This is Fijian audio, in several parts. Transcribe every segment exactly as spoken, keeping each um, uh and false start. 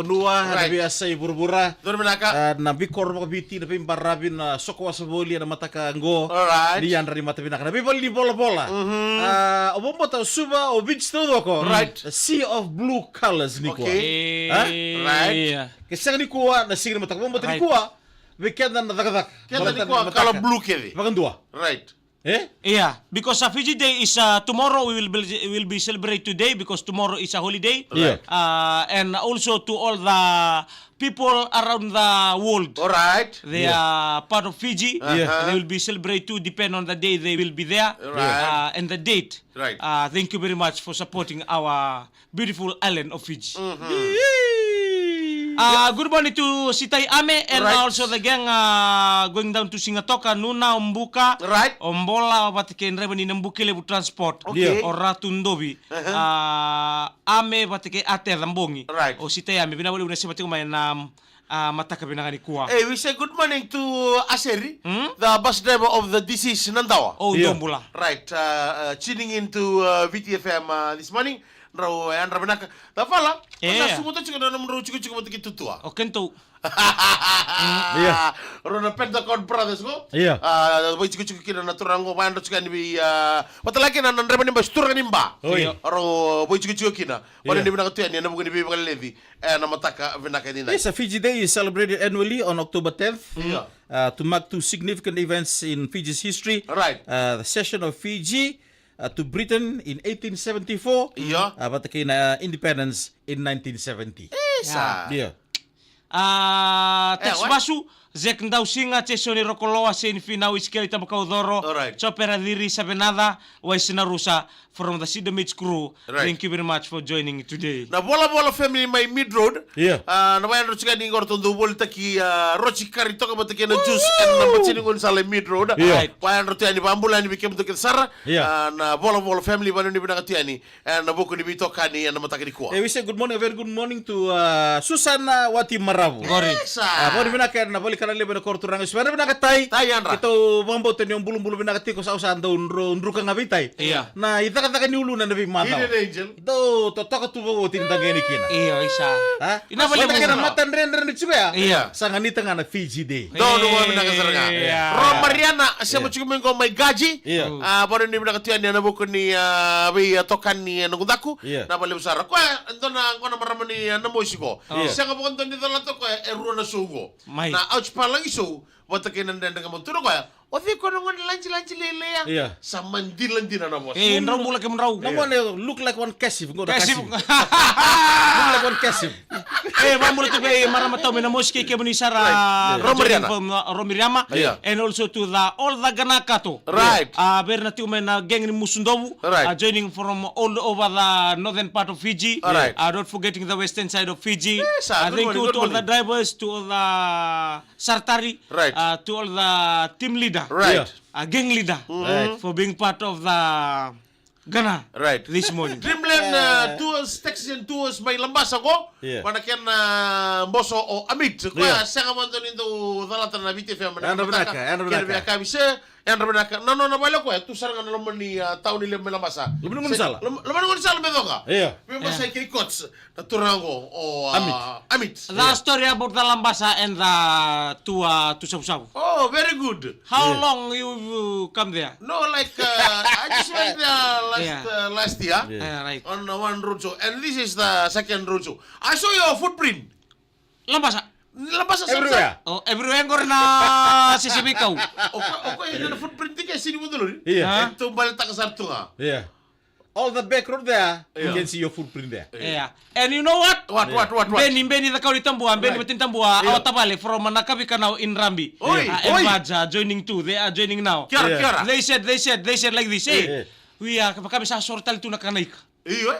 Vanua, na Right. veiyasai vuravura. Donu vinaka. Ah, na veikoro vakaviti, na veibaravi, na soko wasavoli, na mataka qo. Alright. Ni yadra ni mata vinaka. Na veivale ni volavola. Mhm. Ah, o Vabota, o Suva, o Viti taucoko. Right. A sea of blue colors nikua. Okay. Ah? Right. Ke sega nikua, na siga ni mataka. Vabota Right. nikua, vei keda na cakacaka. Keda Vabota nikua, na mataka. Kala blue kece. Vakadua. Right. Eh? Yeah, because uh, Fiji Day is uh, tomorrow. We will be, will be celebrate today because tomorrow is a holiday. Yeah. Uh, and also to all the people around the world. All right. They Yeah. are part of Fiji. Uh-huh. They will be celebrate too, depend on the day they will be there. Right. Uh, and the date. Right. Uh, thank you very much for supporting our beautiful island of Fiji. Mhm. Uh, good morning to Sitai Ame and Right. also the gang uh, going down to Sigatoka, Nuna, o Buka, Right. o Bola, vata kei draiva ni na Bukelevu Transport, Okay. Yeah. o Ratu Dovi, Uh-huh. uh, Ame, vata kei Ate Cabogi. Right. O Sitai Ame, vinaka vakalevu na sema tiko mai na uh, mataka vinaka nikua. Hey, we say good morning to Aseri, Hmm? the bus driver of the deceased Nadawa. Oh, Yeah. Dobula. Right, uh, uh, tuning in to uh, V T F M uh, this morning. Drau yadra vinaka. Cavala, Yeah. na suguta tiko na nomudrau tikotiko vata kei tutua. O keitou. Yeah. Rau na Pentagon Brothers qo. Yeah. Ah, vaitikotiko kina na turaga qo, vayadra tiko yani vei, ah, vata laki na, na draiva ni basi, turaga ni ba. Oi. Rau vaitikotiko kina. Yeah. Vana ni vinaka tu yani, ena vuku ni veivakaleci. Ena mataka vinaka ni nai. Yes, a Fiji Day is celebrated annually on October tenth. Yeah. Uh, to mark two significant events in Fiji's history. Right. Uh, the cession of Fiji uh, to Britain in eighteen seventy-four. Yeah. Uh, vata kei na independence in nineteen seventy. Isa. Yeah. Yeah. Ah, Eh, Tex what? Vasu, Zek Dausiga, Jason Rokoloa, Saint Finau, Isikeli Tabakaucoro, All right. Chopera Dhiri, Savenaca, Waisina Rusa, from the Sidomich crew. Right. Thank you very much for joining today. Na Volavola family mai Mead Road. Yeah. Ah, na vayadra tiko yani qo ratou dau volitaki, ah, roti kari toka vata kei na juice ena matini gaunisala e Mead Road. Yeah. Right. Vayadra tu yani, vakabula yani vei kemudou kece sara. Yeah. Ah, na Volavola family, vayadra ni vinaka tu yani. Ena vuku ni veitokani ena mataka nikua. Eh, we say good morning, a very good morning to uh, Susana Wati Maravu. Qori. Yes, sir. Ah, vakavinaka ena vale ni kana levu ena koro turaga. Vakavinaka Tai. Tai yadra. Keitou vakabauta ni o bulubulu vinaka tiko, sa, sa dau dru-, druka ga vei Tai. Iya. Na icakacaka ni uluna ena veimacawa. Hidden angel. Dau totoka tu vakaoti ni daqeni kina. Io, isa. Ha? Ina vale Vata kei na vakavinaka. Mata dredre ni tiko ya. Iya. Sa ganita ga na Fiji Day. Donu vakavinaka sara ga. Iya. Ro Mariana, sema Iya. tiko mai qo mai Gaji. Iya. Mm. Ah, vakanuinui vinaka tu yani ena vuku ni, ah, vei, ah, tokani, ah, noqu daku. Iya. Na valevu sara. Koya, e dua na gone marama ni, ah, Namosi qo. Iya. Sega vakadua ni calata koya e rua na sou qo. Mai. Na Ouch Palagi Sou, vata kei na Dredre Ga Mo Tukuna. Koya, o cei koya na gone lajilaji lailai ya? Iya. Sa madina dina na vosa. Eh, drau bula kemudrau. Na gone look like one Kasif, qo na Kasif. Kasif. Look like one Kasif. Eh, vakabula tu vei marama tau mai Namosi kei kemuni sara, Right. ah, Ro Mariana. From, uh, Ro Mariana. Yeah. And also to the, all the Ganakato. Right. Ah, vei ira na tiko mai na gang ni Musudovu. Right. Ah, joining from all over the northern part of Fiji. All right. Ah, not forgetting the western side of Fiji. Yes, sir. Ah, Good thank morning, you good to all the morning. drivers, to all the Sartari, Right. ah, to all the team leader. Right. Yeah. Ah, gang leader. Mm-hmm. Right. For being part of the Gana Right. this morning. Dreamland, uh, Tours, Taxis and Tours mai Labasa qo. Yeah. Vua na kena, uh, boso o Amit. Koya Yeah. sega vakadua ni dau calata na Viti F M na Yadra mataka. Vinaka, yadra Kena vinaka. Via kavi se, yadra vinaka. Na nona vale koya, tu sara ga na loma ni, uh, tauni levu mai Labasa. Loma ni Se-, gaunisala. lom-, loma ni gaunisala me coka. Yeah. Via Masai Yeah. kei Courts. Na turaga qo, o, uh, Amit. Amit. The Yeah. story about the Labasa and the tu, uh, tu Savusavu. Oh, very good. How Yeah. long you, you come there? No, like, uh, I just went there last, Yeah. uh, last year Yeah. Yeah, right. on, uh, one roadshow, and this is the second roadshow. I saw your footprint. Labasa. Labasa Everywhere. Savusavu. Oh, everywhere qori na sisi vei kau. O koya, o koya, na footprint tiko e Sini Vodolori. Yeah. Huh? E tu bale taka sara tu ga. Yeah. All the back road there, you Yeah. can see your footprint there. Yeah. And you know what? What, what, what, what? Beni, Beni, the Kauri Tabua, Beni, Right. Matin Tabua, Yeah. our Tavale from Nakavika now in Rabi. Oi, Uh, oi. Envaja joining too. They are joining now. Kia ora, Yeah. kia ora. They said, they said, they said like this, eh? Yeah. We are, vaka me sa soro tale tu na kanaika. Io, eh?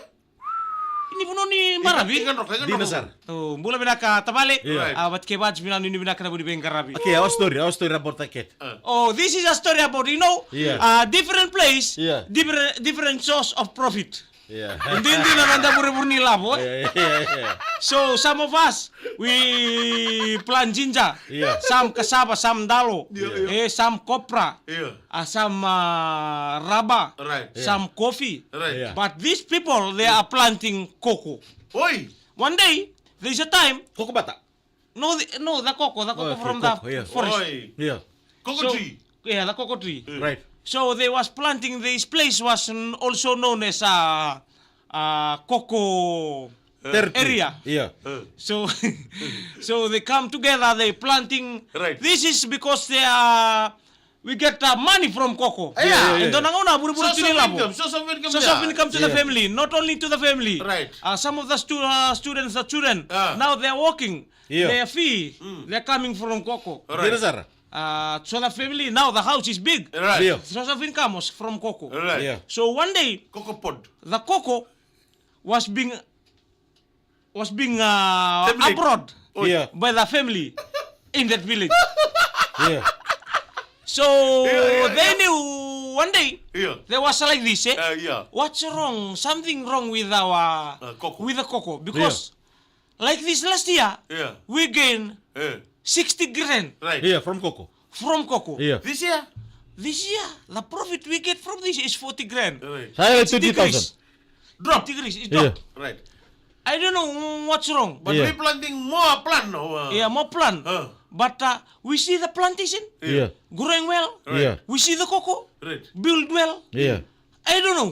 Ni vanua ni maravi. Ika, ika, ika, Dina ika. sara. Oh, bula vinaka Tavale. Yeah. Right. Ah, vata kei Vaj, vinaka, ni vinaka na vuni veiqaravi. Okay, our story, our story about the cat. Uh. Oh, this is a story about, you know, Yeah. uh, different place, Yeah. different, different source of profit. Yeah. Dindina na davurevure ni lavo, eh? Yeah, yeah, yeah. So some of us, we plant ginger, Yeah. some cassava, some dalo, Yeah, yeah. eh, some copra, Yeah. uh, some, uh, rubber, Right. Yeah. some coffee. Right. Yeah. But these people, they are planting cocoa. Oi! One day, There's a time. Cocoa butter. No, the, no, the cocoa, the cocoa Oh, okay, from the cocoa, yeah. forest. Oi. Yeah. Cocoa So, tree. Yeah, the cocoa tree. Mm. Right. So they was planting, this place was n- also known as a, a cocoa Territory. area. Yeah. Uh, So, so they come together, they planting. Right. This is because they are, we get uh, money from cocoa. Yeah, yeah, yeah. And dona gauna vurevure Source tini of lavo. income, source of income, Source of yeah. income to the Yeah. family, not only to the family. Right. Uh, some of the stu- uh, students, the children, Ah. now they're working. Yeah. Their fee, Mm. they're coming from cocoa. Right. Dina sara. Uh, so the family, now the house is big. Right. Yeah. Source of income was from cocoa. Right. Yeah. So one day, Cocoa pod. the cocoa was being was being uh, Family. abroad Oi. Yeah. by the family in that village. Yeah. So Yeah, yeah, they yeah. knew one day Yeah. there was like this, eh? Uh, yeah. What's wrong? Something wrong with our Uh, cocoa. with the cocoa because like this last year Yeah. we gain Yeah. sixty grand Right. Yeah, from cocoa. from cocoa. Yeah. This year? This year, the profit we get from this is forty grand. Right. Saya It's twenty thousand. decrease. Drop. Decrease. It's Yeah. drop. Right. I don't know what's wrong. But Yeah. we planting more plant now. Uh, Yeah, more plant. Uh. But uh, we see the plantation Yeah. Yeah. growing well. Right. Yeah. We see the cocoa Right. build well. Yeah. I don't know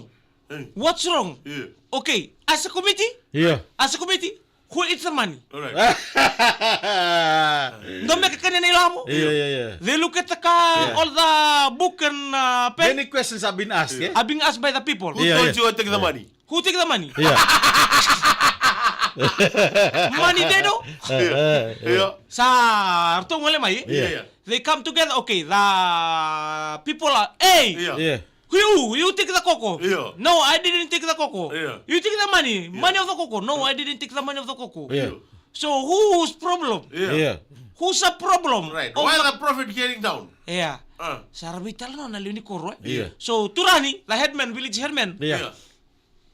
Hey. what's wrong. Yeah. Okay, as a committee, Yeah. as a committee, who eats the money? All right. Don't make a kanya na ilavo. Yeah, yeah, yeah. They look at the car, Yeah. all the book and uh, pen Many questions have been asked, yeah? are being asked by the people. Who Yeah, told yeah. you to take the money? Who take the money? Yeah. Money they do. Yeah. Yeah. Sa ratou gole mai. Yeah. Yeah. They come together. Okay, the people are, hey, Yeah. Yeah. you, you take the cocoa. Yeah. No, I didn't take the cocoa. Yeah. You take the money. Yeah. Money of the cocoa. No, I didn't take the money of the cocoa. Yeah. So whose problem? Yeah. Yeah. Who's the problem? Right. Of Why the the profit getting down? Yeah. Uh. Sa ra veitalanoa na lewe ni koro, eh? Yeah. So Turani, the headman, village headman, Yeah. Yeah.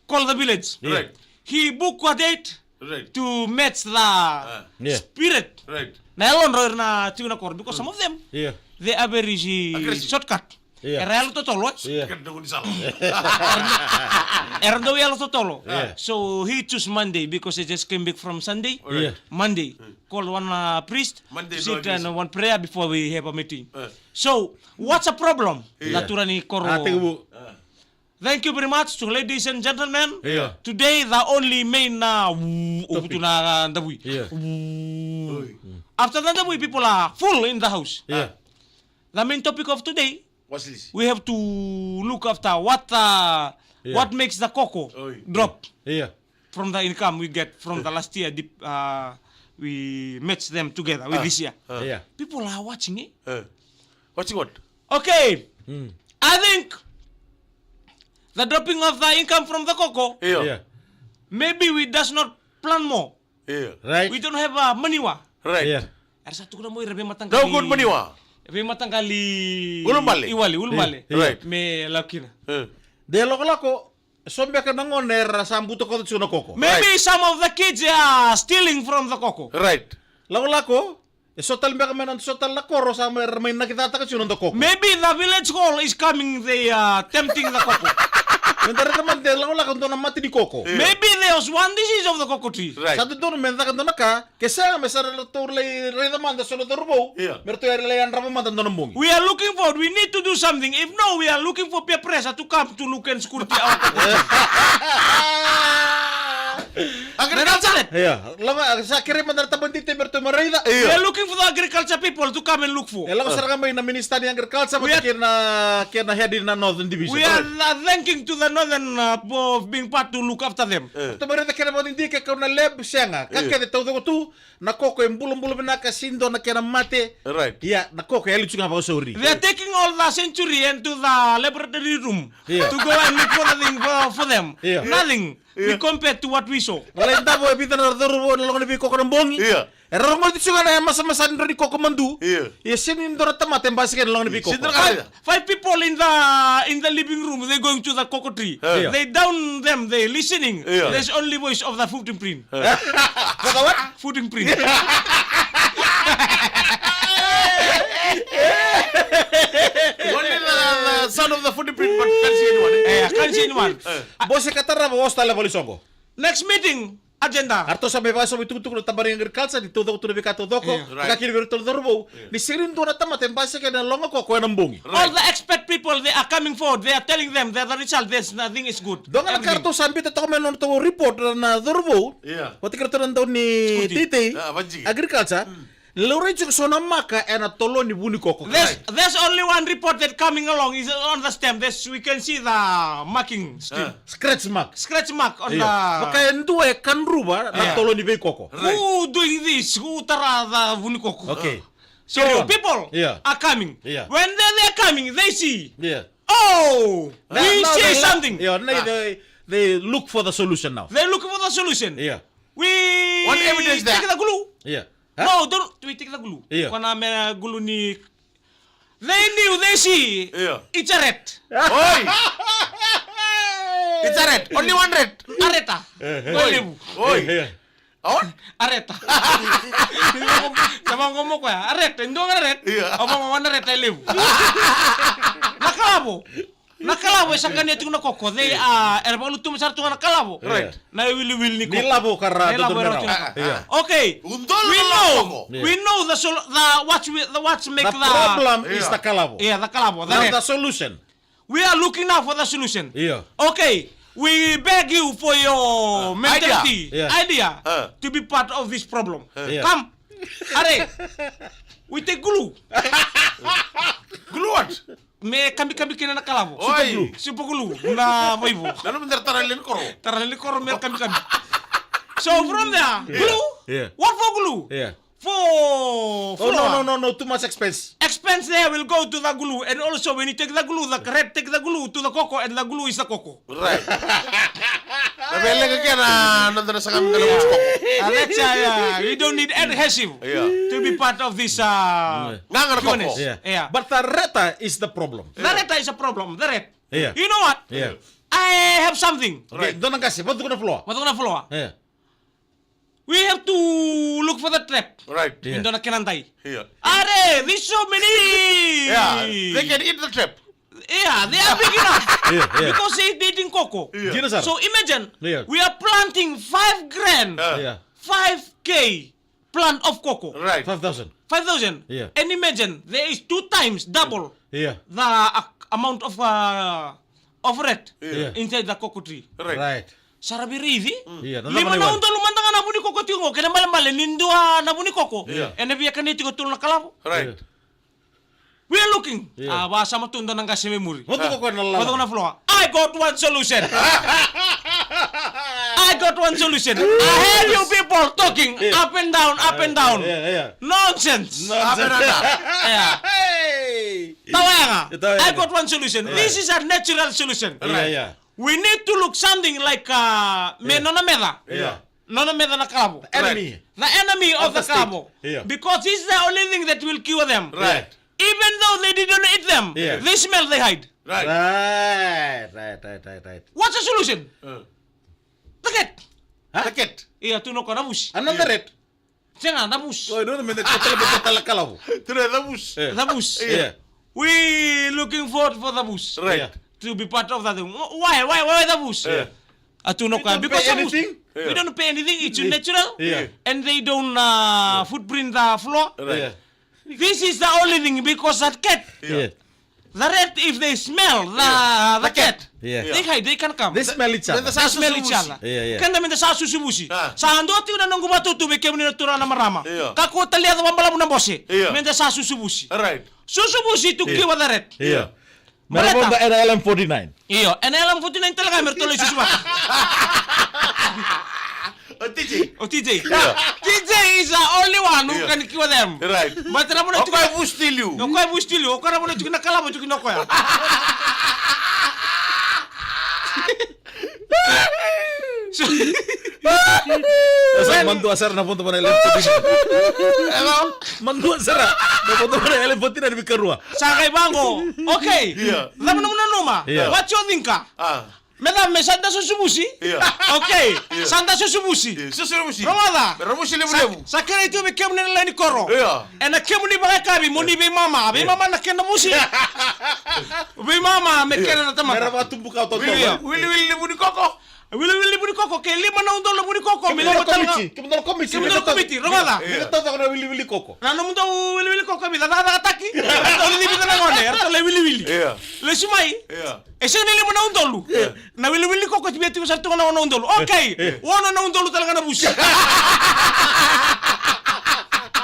call the village. Yeah. Right. He book a date Right. to match the Yeah. spirit. Right. Na yalodra era na tiko na koro, because some of them, Yeah. they are very Aggressive. shortcut. Yeah. Era yalo totolo, eh? Yeah. Kena dau ni sala. Era dau yalo totolo. Yeah. So he choose Monday because he just came back from Sunday. Right. Yeah. Monday. Call one uh, priest Monday, to sit no and aggressive. one prayer before we have a meeting. Uh. So, what's a problem? Yeah. Na Turani koro. Ah, tekivu. Uh. Thank you very much to ladies and gentlemen. Yeah. Today the only main uh, Topic. uvutu na davui. Yeah. Oi. After the davui, people are full in the house. Yeah. The main topic of today, What's this? we have to look after what uh, Yeah. what makes the cocoa Oi. drop Yeah. from the income we get from the last year. Dip, uh, we match them together with Ah, this year. ah. Yeah. People are watching, eh? Uh, watching what? Okay. Mm. I think the dropping of the income from the cocoa, Yeah. Yeah. maybe we does not plan more. Yeah. Right. We don't have uh, maniwa. Right. Yeah. Era sa tukuna mo ira veimataqali. No good maniwa. Veimataqali. Ulumale. Iwali, ulumale. Yeah. Right. Me lako kina. Yeah. De lakolako, so beka na gone era sa butakoca tu na cocoa. Maybe Right. some of the kids are stealing from the cocoa. Right. Lakolako, e so tale beka mai na so tale na koro sa mai, mai nakitaka tu na cocoa. Maybe the village hall is coming, they are tempting the cocoa. Me da raica mada de lakolako dua na mate ni cocoa. Yeah. Maybe there was one disease of the cocoa tree. Right. Sa dodonu me caka dua na ka, ke sega me sa ratou lai raica mada so na cauravou. Yeah. Me ratou lai yadrava mada dua na bogi. We are looking forward. We need to do something. If no, we are looking for peer pressure to come to look and security our cocoa tree. Agriculture. Agriculture. Yeah. Lava, sa kerei mada na tabadite me ratou mai raica. We are looking for the agriculture people to come and look for. E lako sara ga mai na minister ni agriculture, We vata are kei na, kei na head ni na Northern Division. We are Alright. uh, thanking to the Northern uh, for being part to look after them. Eh. Ratou mai raica kena vakadidike kau na lab, sega. Ka Eh. kece taucoko tu, na cocoa e bulabula vinaka, sega ni dua na kena mate. Right. Ia, na cocoa e yali tu ga vakasauri. They are taking all the century and to the laboratory room Yeah. to go and look for the thing for, for them. Yeah. Nothing. We Yeah. compare to what we saw. Na lai davo e vica na cauravou ena loma ni veikoko na bogi. Yeah. Era rogoci tu ga na masamasa ni drau ni cocoa madu. Yeah. Ia sega ni dua na tamata e basika ena loma ni veikoko. Sega ni dua na ka. Five, five people in the in the living room, they going to the cocoa tree. Yeah. They down them, they listening. Yeah. There's only voice of the footprint. Yeah. For the what? Footprint. Only the, the sound of the footprint, but can't see anyone, eh? Eh, can't see anyone. Eh. Bose ka tarava, osta level sogo. Next meeting, agenda. Aratou sa mai vakasauma itukutuku na tabana ni agriculture, ni taucoko tu na veika taucoko. Yeah. Right. Ka kina vei iratou na cauravou. Yeah. Ni sega ni dua na tamata e basika ena loga koko ena bogi. Right. All the expert people, they are coming forward. They are telling them that the result, there's nothing is good. Dua ga na ka ratou sa biuta toka mai na nodratou report na cauravou. Yeah. Vata kei ratou na dau ni teitei. Ah, vajiki. Agriculture. Mm. Laurai tiko so na maka ena tolo ni vu ni koko. There's, there's only one report that coming along is on the stem. This, we can see the marking still. Ah. Scratch mark. Scratch mark on the... Vaka e dua e kadruva na tolo ni veikoko. Right. Who doing this? Who tara the vu ni koko? Okay. So people are coming. Yeah. When they, they are coming, they see. Yeah. Oh, we see something. Yeah, they, they look for the solution now. They look for the solution. Yeah. We take the glue. Yeah. Huh? No, don't we take the glue? Yeah. Ko na me glue ni. They knew, they see. Yeah. It's a rat. Oi! It's a rat. Only one rat. A reta. Eh, eh. Oi. Levu. Oi. Eh, eh. A reta. Sa vaqo mo koya. A reta. Dua ga na rat. Yeah. A vaqo na reta e levu. Na kalavo. Na kalavo e sa kania tiko na koko. They are, era vakalutuma sara tu ga na kalavo. Right. Na iwiliwili ni koko. Ni lavo ka ra dodonu me rawa. Ah, ah. Yeah. Okay. We know. Yeah. We know the sol-, the what's we, the what's make the problem is the kalavo. Yeah, the kalavo. Now the solution. We are looking now for the solution. Yeah. Okay. We beg you for your mentality, idea to be part of this problem. Yeah. Come. Are. We take glue. Glue what? Me kamikami kina na kalavo. Oi. Super glue. Super glue. Na vaivo. Nanu me tara lewe ni koro. Tara lewe ni koro me kamikami. So from there, glue. Yeah. What for glue? Yeah. For flour. Oh, no, no, no, no, too much expense. Expense there will go to the glue. And also when you take the glue, the rat take the glue to the koko, and the glue is the koko. Right. Na vei leqa kena na dana saka mena na musu koko. Ah, that's, uh, yeah. We don't need adhesive to be part of this, uh, gaga na koko. Yeah. Yeah. But the reta is the problem. The reta is a problem. The rat. Yeah. You know what? Yeah. I have something. Right. Dua na qase, vatuka na floor. Vatuka na floor. Yeah. We have to look for the trap. Right. Yeah. Dua na kena dai. Yeah. Are, there's so many. Yeah, they can eat the trap. Yeah, they are big enough. Yeah, yeah. Because they eating koko. Yeah. Dina sara. So imagine, we are planting five grand, five K plant of koko. Right. Five thousand. Five thousand. Yeah. And imagine, there is two times double the, uh, amount of, uh, of rat inside the coco tree. Right. Right. Sa ra vei raici. Lima na udolu mada ga na vu ni koko tiko qo, kena balebale ni dua na vu ni koko. Yeah. Ena via kania tiko tolu na kalavo. Right. Yeah. We are looking. Yeah. Ah, vakasama tu dua na qase mai muri. Vatuka na floor. I got one solution. I got one solution. I heard you people talking up and down, up and down. Yeah, yeah. Nonsense. Nonsense. Yeah. Tawa yaga. I got one solution. This is a natural solution. Yeah, yeah. We need to look something like, uh, me nona meca. Yeah. Nona meca na kalavo. The enemy. The enemy of the kalavo. Yeah. Because this is the only thing that will cure them. Right. Even though they didn't eat them, they smell, they hide. Right. Right, right, right, right, right. What's the solution? Uh. The cat. Huh? The cat. Ia, tu na koya na vusi. Another rat. Sega, na vusi. Oi, no, no, me na tala, me na tala kalavo. Tu na vusi. Yeah. The vusi. Yeah. We looking forward for the vusi. Right. Yeah. To be part of that thing. Why, why, why the vusi? Yeah. A tu na koya, because of vusi. We don't pay anything. It's natural. Yeah. And they don't, uh, footprint the floor. Right. Yeah. This is the only thing because that cat. Yeah. The rat, if they smell the, the cat, they hide, they can come. They smell each other. They smell each other. Yeah, yeah. Keda me da sa susu vusi. Ah. Sa dua tiko na noqu vatutu vei kemuni na turaga na marama. Yeah. Kakua tale ni yaco vakabalavu na bose. Yeah. Me da sa susu vusi. Right. Susu vusi to kill the rat. Yeah. Me ra vodo ena L M forty-nine. Io, ena L M forty-nine tale ga me ratou lai susu vata. O T J. O T J. Yeah. T J is the only one who can cure them. Right. But na vuna tiko. O koya e vusi tu i liu. O koya e vusi tu i liu. O koya na vuna tiko na kalavo tiko na koya. So, e sa madua sara na vodo vana L M forty-nine. Hello? Madua sara na vodo vana L M forty-nine veikarua. Sa qai vaqo. Okay. Yeah. Cava na vuna nanuma? Yeah. What's your thinker? Ah. Me cava me sa da susu vusi? Yeah. Okay. Yeah. Sa da susu vusi. Yeah. Susu vusi. Rogoca. Me ra vusi levulevu. Sa, sa kerei tu vei kemuni na lewe ni koro. Yeah. Ena kemuni vakayakavi mo ni veimama. Veimama na kena vusi. Veimama me kena na tamata. Me ra vakatubu ka o tau. Wili, wili, wili levu ni koko. Wiliwili ni vunikoko, ke lima na udolu na vunikoko, me lako tale ga. Kemudou na komiti. Kemudou na komiti, rogoca. Ia. Ni na taucoko na wiliwili koko. Na nomudou wiliwili koko, me cakacakataki. Eratou lilivi na gone, eratou lai wiliwili. Ia. Lesu mai. Ia. E sega ni lima na udolu. Ia. Na wiliwili koko, tibia tiko sara tu ga na ono na udolu. Okay. Ia. Ono na udolu tale ga na vusi.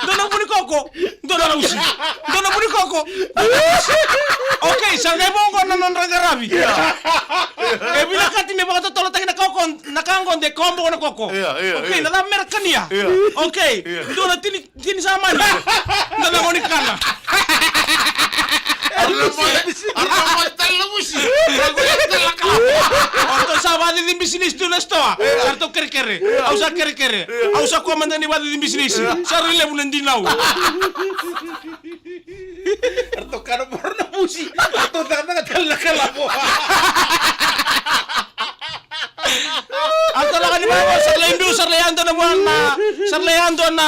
Dua na vunikoko, dua na vusi. Dua na vunikoko, dua na vusi. Okay, sa qai vo qo na nodra qaravi. Ia. E vinakati me vakatotolotaki na koko, na ka qo de kobo na koko. Ia, ia, okay, ia. Na cava mera kania? Ia. Okay. Ia. Dua na tini, tini sa mani. Dua na goni kana. Aratou na mai, aratou na mai tale na vusi. Aratou na mai tale na kala. Eratou sa vacici bisinisi tu na sitoa. Ia. Eratou kerekere. Ia. Au sa kerekere. Ia. Au sa kua mada ni vacici bisinisi. Ia. Sa rui levu na dinau. Eratou kana moro na vusi. Eratou cakacaka tale na kalavo. Eratou lako ni vava, sa lai biu, sa lai yadua na vua na, sa lai yadua na,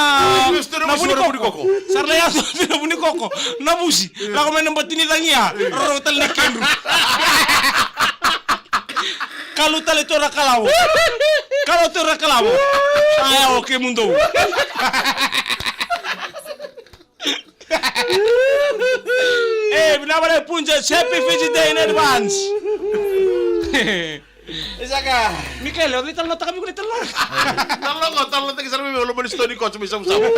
na vunikoko. Sa lai yadua na vunikoko. Na vusi. Lako mai na bati ni cagia. Roro tale na kedru. Kalu tale tu na kalavo. Kalu tu na kalavo. Aya, okay, mudou. E, vinaka vakalevu Punjas, happy Fiji Day in advance. Isaka. Mikael, o cei talanoataka vei iko na italanoa? Talanoa, talanoataki sara mai, o loma ni sitoa ni koto mai Savusavu.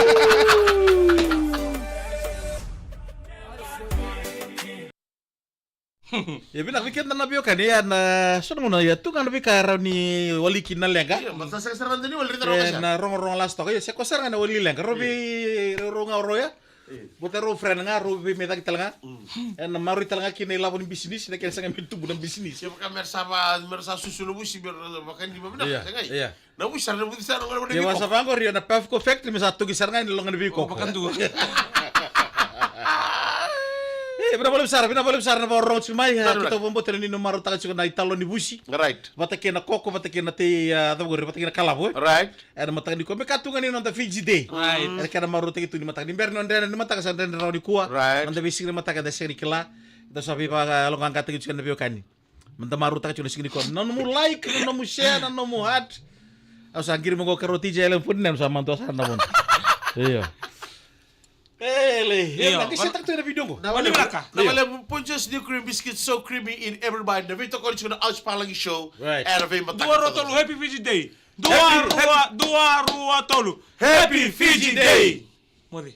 Ia vinaka vei keda na veiwekani, ia na so na gauna ia tu ga na veika e rawa ni wali kina na leqa. Ia, ma sa sega sara ga ni wali, raica rawa ga. E, sa na rogorogo lasi toka, ia se ko sara ga na wali leqa, rau vei, rau, rau ga o rau ia. Ia. Vata rau friend ga, rau vei me caki tale ga. Mm. E na maroroi tale ga kina ilavo ni bisinisi, na kena sega me tubu na bisinisi. Kevaka mera sa va, mera sa susu na vusi, mera vakadima vinaka, ia, sega. Ia. Na vusi sara na vusi sara na gone. Ia, vaka sa vaqori, na Pafco Factory me sa toki sara ga ena loga ni veikoko. Vakadua. E, vinaka vakalevu sara, vinaka vakalevu sara na vakarorogo tiko mai. Vinaka. Keitou vakabauta ni na marautaka tiko na italanoa ni vusi. Right. Vata kei na koko, vata kei na tei, a, cava qori, vata kei na kalavo, e. Right. Ena mataka nikua, me ka tu ga ni noda Fiji Day. Right. Ena kena marautaki tu ni mataka. Ni bera ni o dredre ni mataka, sa dredre rawa nikua. Right. Noda veisiga ni mataka, eda sega ni kila. Eda sa veivakayaloqaqataki tiko na veiwekani. Meda marautaka tiko na siga nikua. Na nomu like, na nomu share, na nomu heart. Au sa qiri mai qo karua T J L M forty-nine, sa madua sara na vodo. Io. Ele, io, na qai setaka tu na video qo. Na vale, vinaka. Na vale, Punjas new cream biscuit, so creamy in every bite. Na veitokoni tiko na Ouch Palagi Show. Right. Era veimataka. Dua, rua, tolu, happy Fiji Day. Dua, rua, dua, rua, tolu. Happy Fiji Day. Moce.